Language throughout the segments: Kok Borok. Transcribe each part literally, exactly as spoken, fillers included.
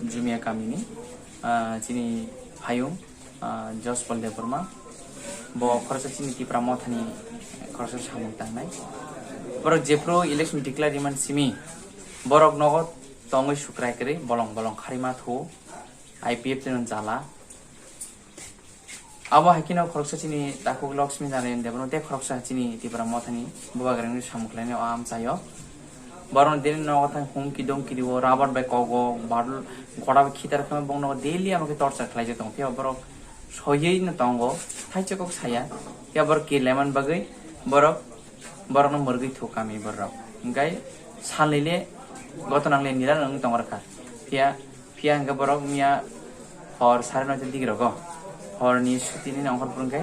Jumia kamini, ah, chini phayung, ah, Jospal Debbarma. Bo khoroksa chini Tipra Mothani khoroksa samung tangnai. Borok jephru election declare rimani simi, borok nogo tongwi sukrai kwrwi bolong bolong kharima thuo, I P F T no jala. Abo hai kheno khoroksa chini takhuk Laxmi Narayan Debbarma tei khoroksa chini Tipra Mothani bubagrani samung khlainai o amchaio. Borokno daily nogo thang humki domki rio, rabar bai kogo, badul, gora bai khitar khe bongno daily amo khe torture khlaijak tongo. Phiya borok soywi no tongo, thaichakok saya. Phiya borok kir lemani bagwi borok, borokno mwrwgwi thu kami borok. Hwnkhe salnwi le goto nangle nira wng tong rwkha. Phiya Phiya hwnkhe borok miya hor sare noita digirogo. Horni suti nini ongkhor phuru hwnkhe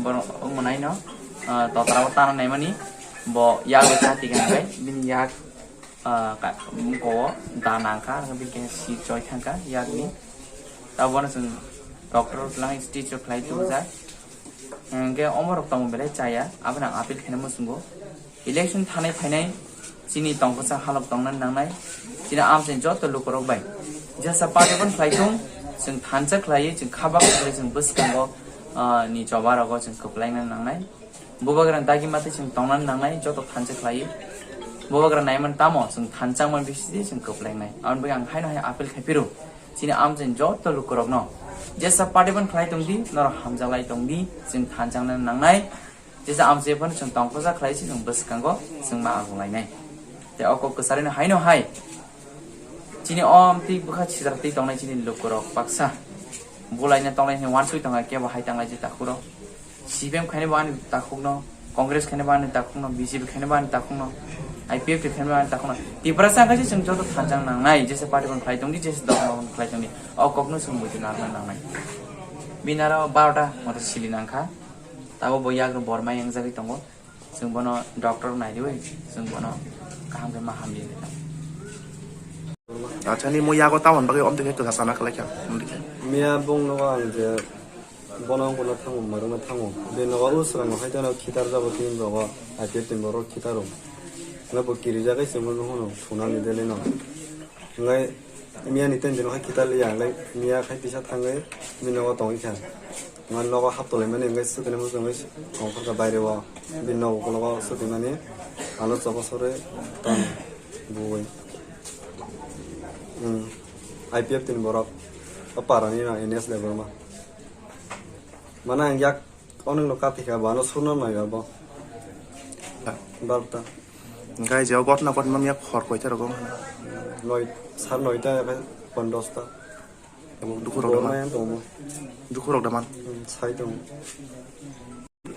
borok o mwnaino, ah, totra o tana naimani bo yago cha tigani bai bini yak, ah, ka-, muko o da nangkha, hwnkhe bini khe si choi thangkha yakni. Tabukno chwng doctor lang stitch o khlai tubujak. Hwnkhe omorok tongmung belai chaya, abono ang appeal khaina muchungo. Election thanai phainai chini tongkha sa halok tongna nangnai, chini amchaini joto lukurok bai. Jesa party bono khlai thung, chwng thansa khlaiwi, chwng kha baksa khlaiwi, chwng bwskango, ah, ni choba rogo chwng kwplaina nangnai. Bubagra dagi matwi chwng tongna nangnai, joto thansa khlaiwi. Bubagra naiman tamo, chwng thansa wngmani bisingtwi chwng kwplainai. Aboni bagwi ang haino hai appeal khai phiro. Chini amchaini joto lukurokno jesa party bono khlai tongdi, norok hamjaklai tongdi, chwng thansa wngna nangnai. Jesa amchai phano chwng tongkha sa khlai se chwng bwskango chwng ma agung lainai. Tei o kok kwcharino haino hai chini o amtwi bwkha sijak twi tongnai chini lukurok baksa bulaina tongnai hwnwi uansuk tongkha kebo hai tanglai je takhuro. C P M khaina bo ani takhukno, Congress khaina bo ani takhukno, B J P khaina bo ani takhukno, I P F T khaina bo ani takhukno. Tiprasa khaise chwng joto thansa nangnai, jesa party bono khlai tongdi, jesa dopha bono khlai tongdi. O kokno chwng buji narwkna nangnai. Bini aro barota moto sili nangkha. Tabuk bo yagrok borma yangjagwi tongo. Chwng bono doctor nai riwi, chwng bono kaham khe ma hamdi. Acha, ni mo yago tamon bagwi omtwi khe kwsa sana khlai kha, omtwi khe. Miya bung nogo ang je bono wngkha thango, marwkna thango. Bini nogo o swkang hai tano khitar jabo tin rogo, I P F T ni borok khitaro. Hwnwi bo kirijagwi chwngno hwnwi thunani delino. Hwnwi miya ni ten dino hai khitar liya, hwnwi miya khai tisa thangwi bini nogo tongwi kha. Hwnwi nogo hap tolaimani hwnwi swtwini muchungwi tongkha baire o. Bini nogo ukologo swtwimani ano chobo sorwi tong buwi. Hmm. I P F T ni borok. O parani no N S Debbarma. Mana ang yak oneng no kathi kha, bano surna nai abo. Barta. Hwnkhe je o gotna gotma miya khor koita rogo. Noi, sar noita ya pondrosta. Abo dukhu rok dama. Dorma yang tomo. Dukhu rok dama. Hmm, sai tong.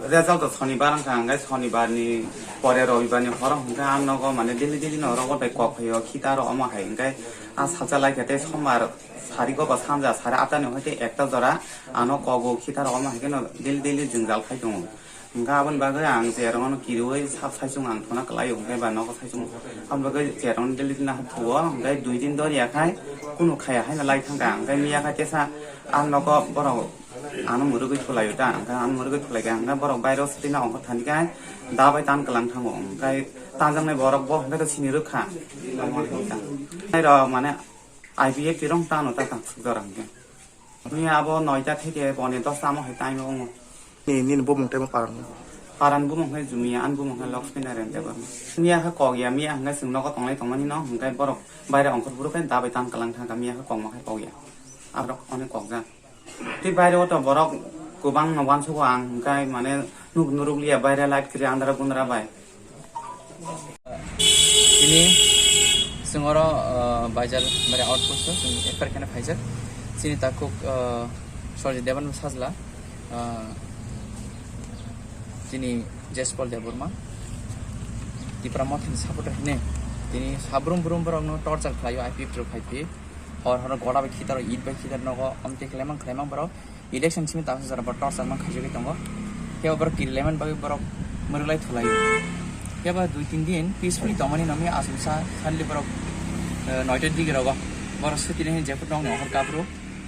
Result to sonibar wngkha, hwnkhe sonibar ni pore robibar ni horo hwnkhe ang nogo mane daily daily no oro bai kok phaio, khita ro omo hai hwnkhe a salsa lai khe tei sombar sari go ba sanja sari atta ni hoite ekta jora ano kogo khita ro omo hai kheno daily daily jwngjal khai tongo. Hwnkhe aboni bagwi ang cherong no kiriwi sab saichung ang thuna kwlaio, hwnkhe ba nogo saichung aboni bagwi cherong daily daily no thuo, hwnkhe dui din doriya khai kunu khaya haino lai thangkha, hwnkhe miya kha tesa ang nogo borok Ano mwrwgwi thulaio ta, hwnkhe ano mwrwgwi thulaikha, hwnkhe borok bairo swtwino ongkhor thani khe da bai tan kwlang thango, hwnkhe tanjaknai borok bo hwnkhe to sini rwkha. Nairok mane I P F T rok tano ta tang suk jora hwnkhe. Hwnkhe abo noita theke boni dosta amo hai time o wngo. Ni, nini bumung tei mo paran? Paran bumung hai Jumia, ani bumung hai Laxmi Narayan Debbarma. Miya khe kok ya, miya hwnkhe chwng nogo tonglai tongmani no, hwnkhe borok baire ongkhor phuru khe da bai tan kwlang thangkha, miya khe kokma khe kok ya. Aborok onek kokjak. Tei baire o to borok kwbang no uansugo ang, hwnkhe mane nuk nuruk liya baire light kwrwi andra gundra bai. Tini chwng oro, uh, Baijal mare outpost o chwng F I R khaina phaijak. Chini takhuk, uh, Sorjit Deban sajla, uh, chini Jespal Debbarma, Tipra Mothani supporter hine tini sabrum brum borokno torture khlaio, I P F rok phai phi. Hor hor gora bai khitar, it bai khitar nogo, amte khlaimang khlaimang borok. Election simi tangsa jora borok torchar man khaijagwi tongo. Kebo borok kirilaimani bagwi borok mwrwlai thulaio. Kebo dui tin din peacefully tongmani nangya asumsa suddenly borok, eh, noita digi rogo. Borok suti nai jephru nokni ohor kabru,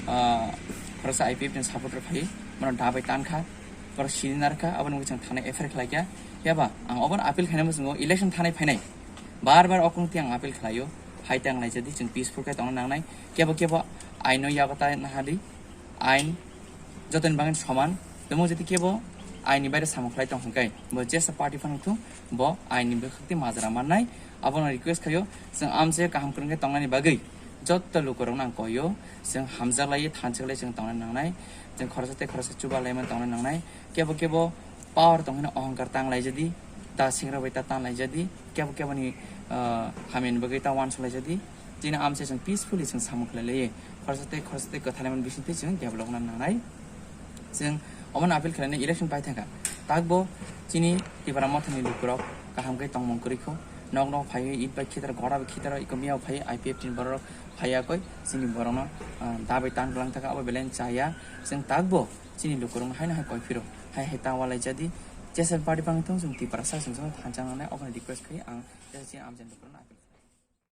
ah, khoroksa I P F ni supporter phai, bono da bai tankha, borok sini narkha, aboni bagwi chwng thana F I R khlaikha. Kebo ang obono appeal khainai muchungo election thanai phainai. Bar bar okung tiang appeal khlaio, hai tang laijadi chwng peaceful khe tongna nangnai. Kebo kebo aino yago ta nahadi, ain jotoni bagwi soman. Temo jodi kebo aini baire samung khlai tong hwnkhe, bo jesa party phano thung, bo aini bwkhak tei majra mannai. Abono request khaio, chwng amse kaham kwrwng khe tongnani bagwi jotto lukurokno ang koio, chwng hamjak lai, thanchak lai chwng tongna nangnai. Chwng khoroksa tei khoroksa chuba lai man tongna nangnai. Kebo kebo power tong hino ohongkar tang laijadi, ta singra bai ta tan laijadi, kebo kebo ni, ah, hamya ni bagwi ta uansuk laijadi. Chini amse chwng peacefully chwng samung khlai lai, khoroksa tei khoroksa tei kwthalaimani bisingtwi chwng develop wngna nangnai. Chwng omono appeal khlainai election pai thangkha. Takbo chini Tipra Mothani lukurok kaham khe tongmung kwrwi kho. Nok nok phaiwi it bai khitar, gora bai khitar, iko miya phai I P F ni borok phaiya koi chini borokno, ah, da bai tan kwlang thangkha, abo belai chaya. Chwng takbo chini lukurokno haino hai koi phiro, hai hai ta ualaijadi. Chesa party phano thung chwng Tiprasa chwng thanchang nangnai, obono request khai ang chini amchai lukurokno appeal.